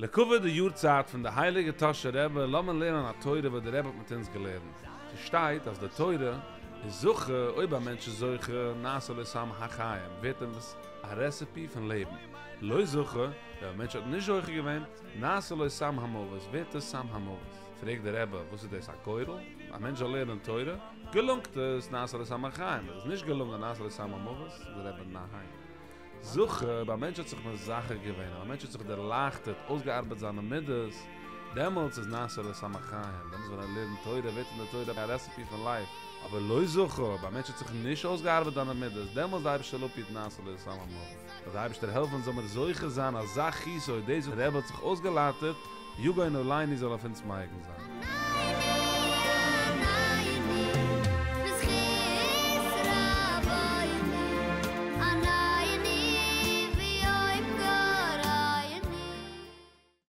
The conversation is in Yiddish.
לכבוד די יארצייט פון די הייליגע טאהשער רבי לאמיר לערנען א תורה וואס די רבי האט מיט אונז געלערנט. ס'שטייט אז די תורה איז זכה, אויב א מענטש איז זוכה, נעשה לו סם החיים, ווערט אים עס א רעסעפי פון לעבן, לא זכה, אויב א מענטש האט נישט זוכה געווען, נעשה לו סם המוות, ווערט עס סם המוות. פרעגט דער רבי, וואס איז דאס א גורל? א מענטש זאל לערנען תורה, געלונגט עס, נעשה לו סם החיים, אויב עס איז נישט געלונגען, נעשה לו סם המוות, זאגט דער רבי, ניין. זכה, אויב א מענטש האט זיך מזכך געווען, אויב א מענטש האט זיך דערלייכטערט, אויסגעארבעט זיינע מידות, דעמאלטס איז נעשה לו סם החיים, דעמאלטס ווען ער לערנט תורה ווערט אים די תורה א רעסעפי פון לייף, אבער לא זכה, אויב א מענטש האט זיך נישט אויסגעארבעט זיינע מידות, דעמאלטס די אייבערשטער זאל אפהיטן נעשה לו סם המוות. זאל די אייבערשטער העלפן זאל מיר זוכה זיין אז זכותו דאס וואס דער רבי האט זיך אויסגעלייטערט, יגן עלינו זאל אויף אונז מגין זיין.